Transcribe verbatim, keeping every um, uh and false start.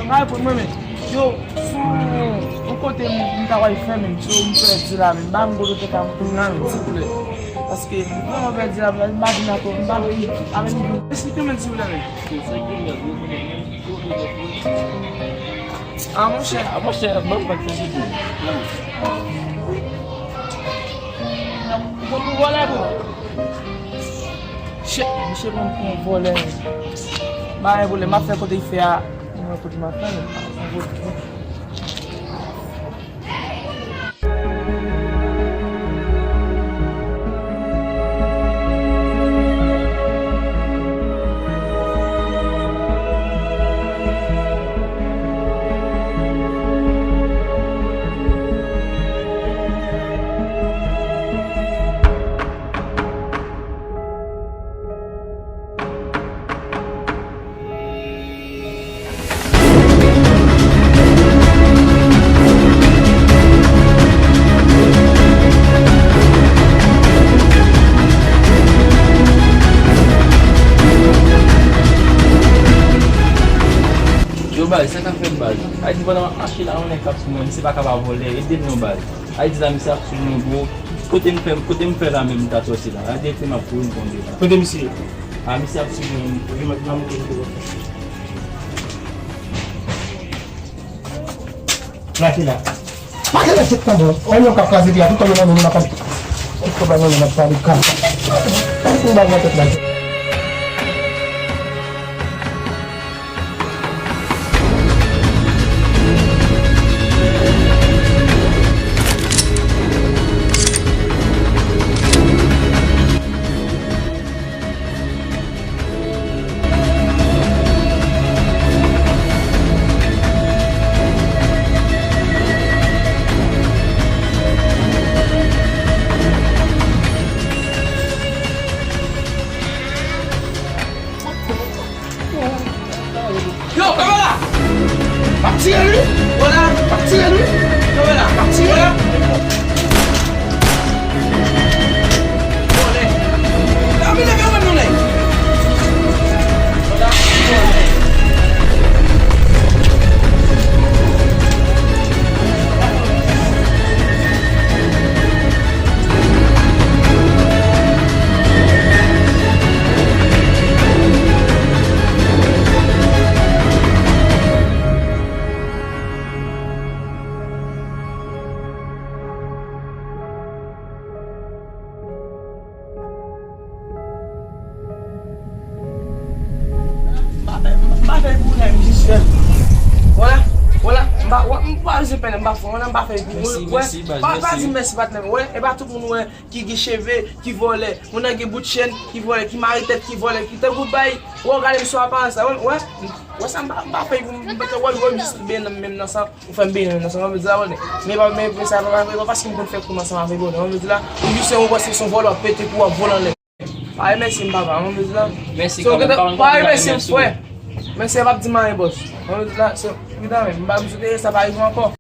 Pa reponn mwen, men. Yo, sou yon kote m, m ta wè fè, men. So, m pèdi la, men. Ba m gwo lote ka m la, men, silvouplè. Paske, m vrèman pèdi la, men. M pa vin atò, m pa vin avè m. Esplike mwen, silvouplè, men. Ah, monchè. Ah, monchè, ban m pa kite. Bon, pou vòlè, bon. Shit, misye pran pou yon vòlè. Ba, yon vòlè, m ap fè kote l fè a. Mwen wè kote m ap fè, men. Yo, baz, sa k ap fèt, baz? Ayiti, pandan m ap mache la, yon nèg k ap sou mwen, misye pa ka pa vòlè, ede m non, baz. Ayiti la, misye ap swiv mwen, bro. Kote m fè, kote m fè la menm, m ta sòti la. Ayiti, m ap kouri, m konn deja. Kote misye ye? A, misye ap swiv mwen. Ok, m ap, m ap montre m kote. Lage la. Lage la, tèt nan bon. Yon nèg k ap kraze pi a, tout kòb yo nan men nou, n ap pale. Tout kòb la nan men nou, n ap pale kaka. Yon bal nan tèt la. Yo, kanpe la! M ap tire li! Vòlè! M ap tire li! Kanpe la! M ap tire li! Vòlè! Vòlè! M pa, m pa fè l pou nèg, m jis fè l. Vòlè, vòlè, m pa, m pa bezwen pèlen, m pa fè, m pa fè l pou mwen. Mèsi, mèsi, baz, pa, pa di mèsi, patnè m, wè, e pa tout moun wè ki gen cheve, ki vòlè. Moun nan gen bout chèn, ki vòlè, ki mare tèt, ki vòlè, ki tankou bay. Wè, w gade m sou aparans la, wè, wè, wè sa m pa, m pa fè l pou m, m pa fè l, wè, wè, m jis benyen nan m menm nan sa. Ou fè m benyen nan sa, mwen di la, wè. Men pa, men, men sa, pa, pa, pa paske m konn fè koum ansanm avèk ou, non, mwen di la, ou jis se yon, se yon vòlè w ap pete pou w ap vole anlè. Pa remèsye m, papa, mwen di la. Mèsi kanmenm, pa remèsye m, frè. Mèsi, p ap di m anyen, bòs. Mwen di la, se, evidaman, m pa, m sou teren sa pa rive ankò.